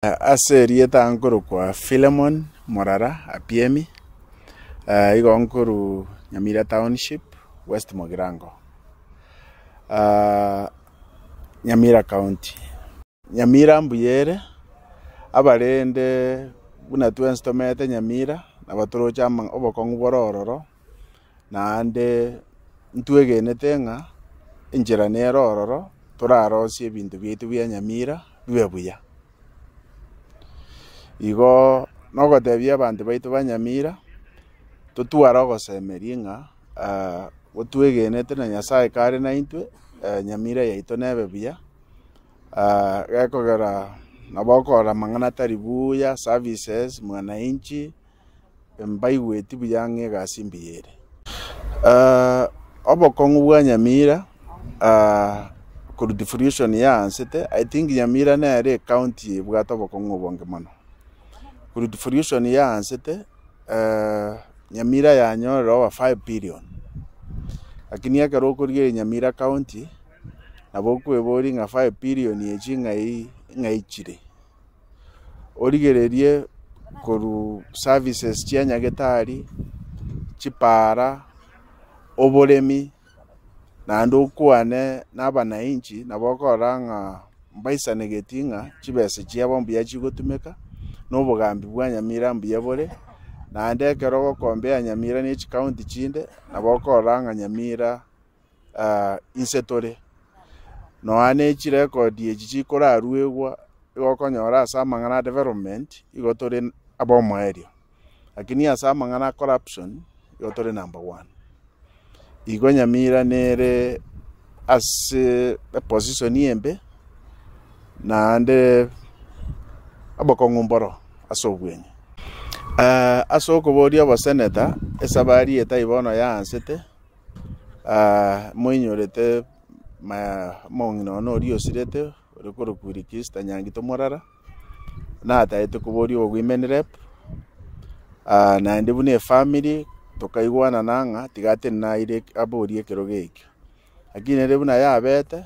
Ase erieta nkorokwa Philemon Morara Apiemi, igo nkorwa Nyamira Township, West Mugirango, Nyamira County. Nyamira mbuya ere, abarende buna twensi tomenyete Nyamira, nabo toroche obokong'u bore ororo, naende ntwegenete ng'a enchera nere ororo torarosie ebinto biaito bia Nyamira bibe buya. Igo nogotebia abanto baito ba Nyamira, totware ogosemeria ng'a gotwegenete na Nyasaye kare naintwe, Nyamira yaito nebe buya, gekogera nabo okorora amang'ana atari buya, services, mwananchi. mbaigweti buya ng'a egasi mbuya ere. Obokong'u bwa Nyamira korwa devolution yaansete, I think Nyamira nere ecounty ebwate obokong'u obonge mono. Korwa devolution yaansete, Nyamira yanyorire over 5 billion, lakini ekero okorigereria Nyamira county, nabo okweboria ng'a 5 billion echi ng'ai ng'ai chire. Origererie korwa services chia nyagetari, chipara, oboremi, naende okwane na abanainchi nabo okorora ng'a mbaisanegeti ng'a chibesa chiabo mbuya chigotumeka, na obogambi bwa Nyamira mbuya bore, naende ekero ogokompea Nyamira na echicounty chinde, nabo okorora ng'a Nyamira inse tore. Nonya ne chirekodi echi chikoraruegwa igo okonyora ase amang'ana a development igo tore abomoerio, lakini ase amang'ana a corruption igo tore number one. Igo Nyamira nere ase eposition embe, naende obokong'u mboro ase obwenyo. Ase okoboria oboseneta, esabari eye tari bono yaansete. Moinyorete omong'ina one oria osirete ore korokwa Christa Nyangito Morara, nataete koboria obowomen rep, naende buna efamiri tokaigwanana ng'a tiga atenene aire aborie ekerogo ekio. Lakini ere buna yabete,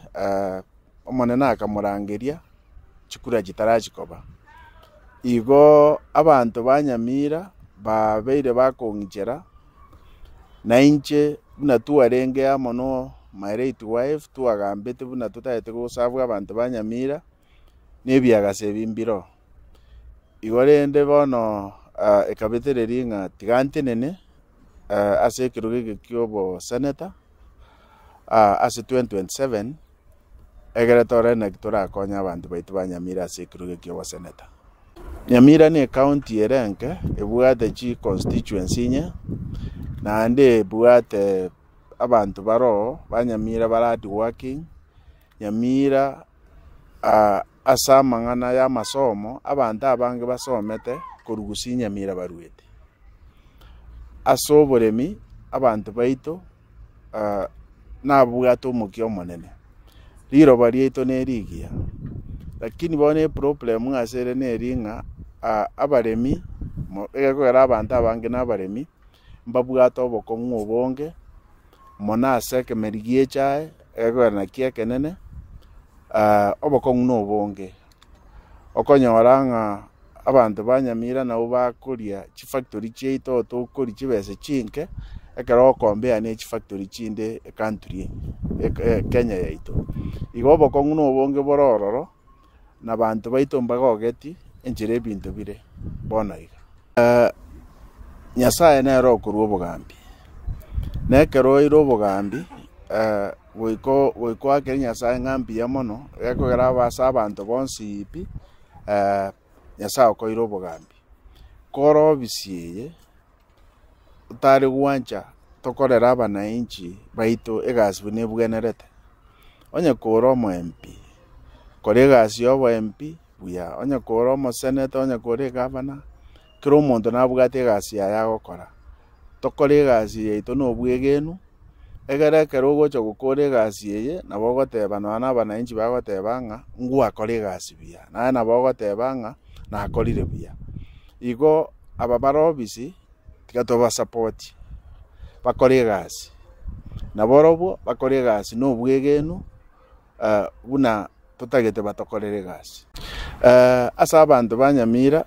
Omonene akamorangeria chikura chitarachi koba. Igo abanto ba Nyamira babeire bakong'ichera, na inche buna twarenge amo no my late wife twagambete buna totagete gosabwa abanto ba Nyamira, na ebiagasa ebi mbiroo. Igo rende bono ekabetereria ng'a tiga ntenene ase ekerogo eke kia oboseneta ase 2027, egere torore naki torakonye abanto baito ba Nyamira ase ekerogo eke kia oboseneta. Nyamira ne ecounty ere enke ebwate chi constituency inye, naende ebwate abanto baroo ba Nyamira bare hardworking, Nyamira ase amang'ana y'amasomo, abanto abange basomete korwa gusii Nyamira barwete. Ase oboremi abanto baito nabwate omokia omonene, riroba riaito nerigiya, lakini bono eproblem ase ere neri ng'a abaremi egekogera abanto abange na abaremi, mbabwate obokong'u obonge mono ase ekemeri gie echae, egekogera naki ekenene, obokong'u na obonge. Okonyora ng'a abanto ba Nyamira nabwo bakoria chifactory chiaito tokoria chibesa chinke, ekero ogokompea ne chifactory chinde ecountry eye Kenya yaito. Igo obokong'u na obonge bore ororo, na abanto baito mbagogeti enchera ebinto bire bono iga. Nyasaye nere okorua obogambi, na ekero oire obogambi goika goika oakere Nyasaye ng'a mbuya mono, gekogera aba ase abanto bonsi pi, Nyasaye okoire obogambi. Kore obisi eye, otare gwancha tokorere abanainchi baito egasi buna ebwenerete, onye kore omo MP, kora egasi ya obo MP buya, onye kore omoseneta, onye kore egavana, kera omonto nabwate egasi yaye agokora. Tokore egasi yaito na obwegenwa, egere ekero ogocha gokora egasi eye, nabo ogoteba nonya na abanainchi bagoteba ng'a ngwakora egasi buya, naye nabo ogoteba ng'a nakorire buya. Igo aba bare obisi, tiga tobasapoti bakore egasi, naborobwo bakore egasi na obwegenwa buna totagete batokorere egasi. Ase abanto ba Nyamira,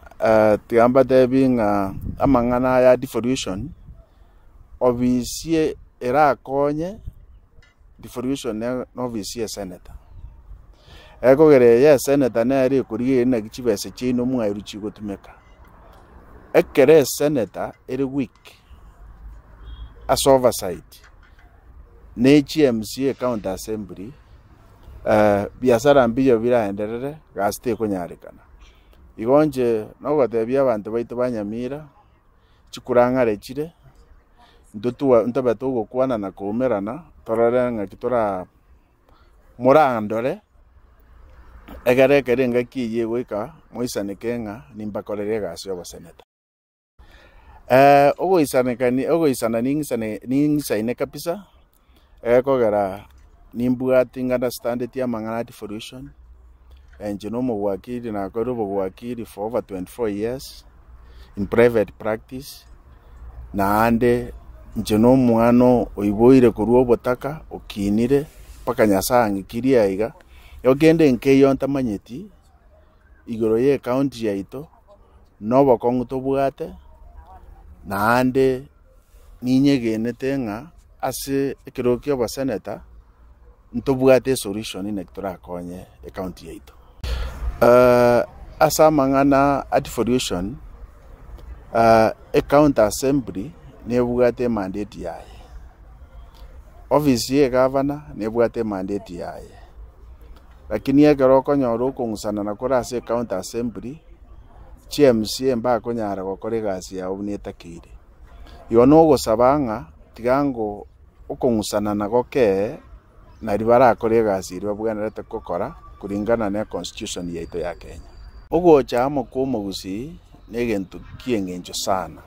tiga mbatebi ng'a amang'ana aya ya devolution, obisi erakonye devolution na obisi ya esenator. Ekogera eye esenator nere ekorigereria naki chibesa chiaino mwairwe chigotumeka. Ekero esenator ere weak ase oversight, ne chiMCA county assembly. Biasara mbiyo biraenderere, gasi tekonyarekana. Igo inche nogotebia abanto baito ba Nyamira, chikurang'are chire, ntotwa ntobe togokwana na koumerana, torore ng'aki tora morandore, egere ekero engaki eyio egoika, moisaneke ng'a nimbakorere egasi ya oboseneta. Ogoisanekani ogoisana ning'isane ning'isaine kabisa, egekogera nimbwati ng'understandeti amang'ana a devolution, inche na omowakili nakorire obowakili for over 24 years in private practice, naende inche na omwana oiboire korwa obotaka okinire mpaka Nyasaye ang'ikirie aiga, igo kende nkeiyo ntamanyeti. igoro y'ecounty yaito, na obokong'u tobwate, naende ninyegenete ng'a ase ekerogo kia oboseneta, ntobwate esolution naki torakonye ecounty yaito. Ase amang'ana a devolution, ecounty assembly nebwate emandate yaye, ofisi ya egavana nebwate emandate yaye. Lakini ekero okonyora okong'usanana kore ase ecounty assembly, chiMCA mbakonyara gokora egasi yabo buna etakeire. Igo nogosaba ng'a tiga ngo okong'usanana gokee nario barakore egasi eria babwenerete gokora kulingana ne constitution yaito ya Kenya. Ogocha amo kwa omogusii negento ki'engencho sana,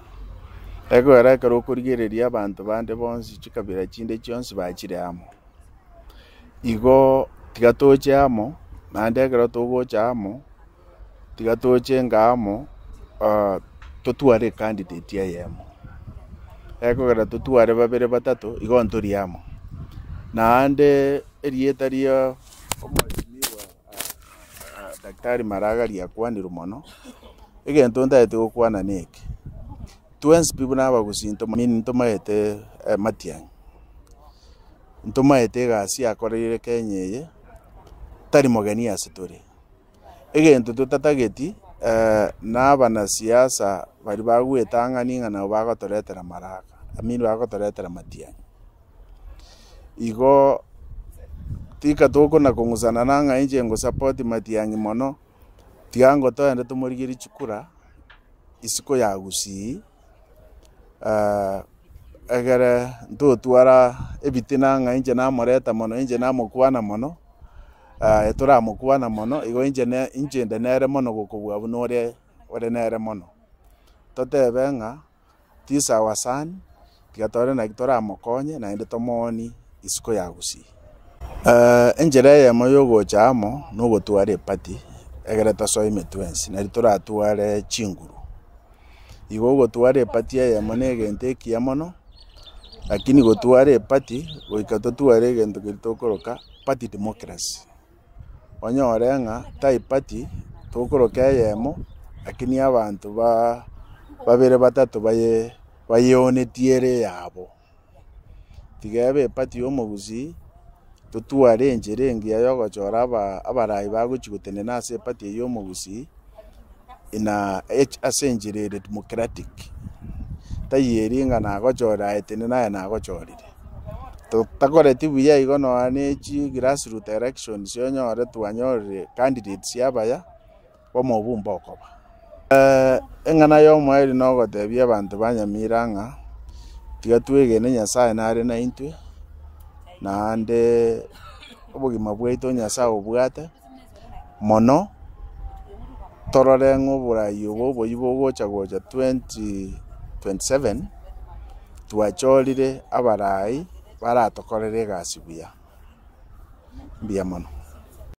ekogera ekero okorigereria abanto bande bonsi chikabira chinde chionsi bachire amo. Igo tiga toche amo, naende ekero togocha amo, tiga toche enga amo totware ecandidate eyemo. Ekogera totware babere batato, igo ntori amo. Naende erieta ria omweshimiwa Daktari Maraga riakwanirwe mono, egento ntagete gokwana neke, twensi pi buna abagusii ntomaete Matiang'i. Ntomaete egasi yakoreire Kenya eye, tari mogeni ase tore. Egento totatageti na abanasiasa baria bagwetang'ani ng'a nabo bagotoretera amaraka, I mean bagotoretera matiang'i. Igo tika tokona kong'usana na ng'a inche ngosupport matiang'i mono, tiga ngotoende tomorigerie chikura isiko ya gusii. Egere ntotwara ebitina ng'a inche namoreta mono, inche namokwana mono, etoramokwana mono, igo inche ne inche inde nere mono gokobua buna ore ore nere mono. Totebe ng'a this our son, tiga tore naki toramokonye naende tomooni isiko ya gusii. Enchera eyemo ya ogocha amo, na ogotwara eparty, egere tosoe emetwe ense, nari toratware chinguru. Igo ogotwara eparty eyemo na egento ekiya mono, lakini gotwara eparty goika totware egento keria tokoroka party democracy. Onyore ng'a tai party tokoroka eyemo, lakini abanto ba babere batato baye bayeonetie ere eyabo. Tiga ebe eparty ya omogusii, totware enchera engiya ya ogochora aba abarai bagochia gotenena ase eparty eyio ya omogusii, ina ase enchera ere democratic, taiyo eria ng'a nagochorire aye tenena aye nagochorire. Totakoreti buya igo nonya na echi grassroot elections onyore twanyorire candidates abaya, omobumba okoba. Eng'ana y'omoerio nogotebia abanto ba Nyamira ng'a tiga twegene Nyasaye nare naintwe, naende obogima bwaito Nyasaye obwate mono, torore ng'a oborai obo oboyio bogocha gocha 2027, twachorire abarai baratokorere egasi buya. Mbuya mono.